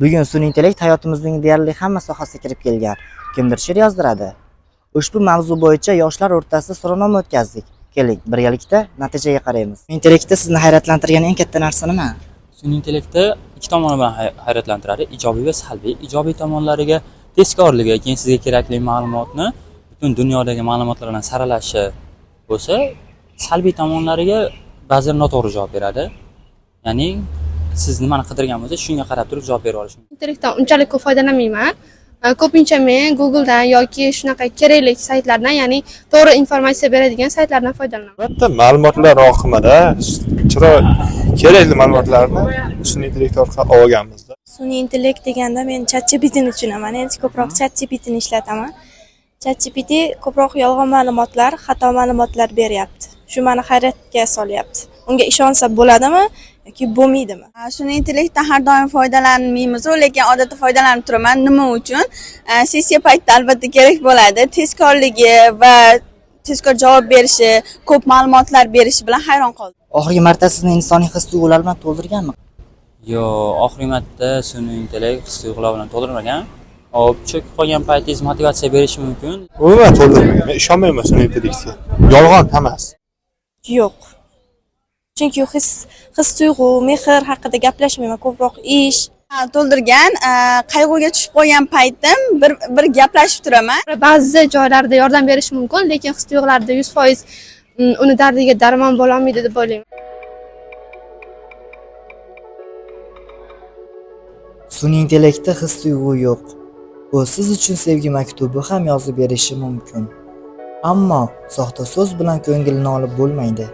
Bugun sun'iy intellekt hayotimizning deyarli hamma sohasiga kirib kelgan. Kimdir she'r yozdiradi. Ushbu mavzu bo'yicha yoshlar o'rtasida so'rovnoma o'tkazdik. Keling, birgalikda natijaga qaraymiz. Intellektda sizni hayratlantirgan eng katta narsa nima? Sun'iy intellektda ikki tomoni bilan hayratlantiradi: ijobiy va salbiy. Ijobiy tomonlariga tezkorligi, keyin sizga kerakli ma'lumotni butun dunyodagi ma'lumotlardan saralashi bo'lsa, salbiy tomonlariga ba'zan noto'g'ri javob beradi. Ya'ni siz nimani qidirgan bo'lsangiz, shunga qarab turib javob bera olishi mumkin. Internetdan unchalik ko'p foydalanmayman. Ko'pincha men Google'dan yoki shunaqa kerakli saytlardan, ya'ni to'g'ri informatsiya beradigan saytlardan foydalanaman. Albatta, ma'lumotlar oqimida chiroy kerakli ma'lumotlarni sun'iy intellekt orqali olganmizda. Sun'iy intellekt deganda men ChatGPTni tushunaman. Endi ko'proq ChatGPTni ishlataman. ChatGPT ko'proq yolg'on ma'lumotlar, xato ma'lumotlar beryapti. Shu meni hayratga solyapti. Unga ishonsa bo'ladimi yoki bo'lmaydimi? Sun'iy intellektdan har doim foydalanmaymiz-u, lekin odatda foydalanib turaman. Nima uchun? Sessiya paytida albatta kerak bo'ladi. Tezkorligi va tezkor javob berishi, ko'p ma'lumotlar berishi bilan hayron qoldim. Oxirgi marta sizni insoniy his-tuyg'ular bilan to'ldirganmi? Yo, oxirgi marta sun'iy intellekt his tuyg'ular bilan to'ldirmagan. Hop, cho'kib qolgan paytingiz motivatsiya berishi mumkin. Umuman to'ldirmagan. Men ishonmayman sun'iy intellektga. Yolg'on hammasi. Yo'q. Chunki his tuyg'u, mehr haqida gaplashmayman, ko'proq ish. Ha, to'ldirgan, qayg'uga tushib qolgan paytim bir bir gaplashib turaman. Ba'zi joylarda yordam berishi mumkin, lekin his tuyg'ularda 100% uni dardiga darmon bo'lolmaydi deb o'ylayman. Sun'iy intellektda his-tuyg'u yo'q. U siz uchun sevgi maktubi ham yozib berishi mumkin. Ammo soxta so'z bilan ko'ngilni olib bo'lmaydi.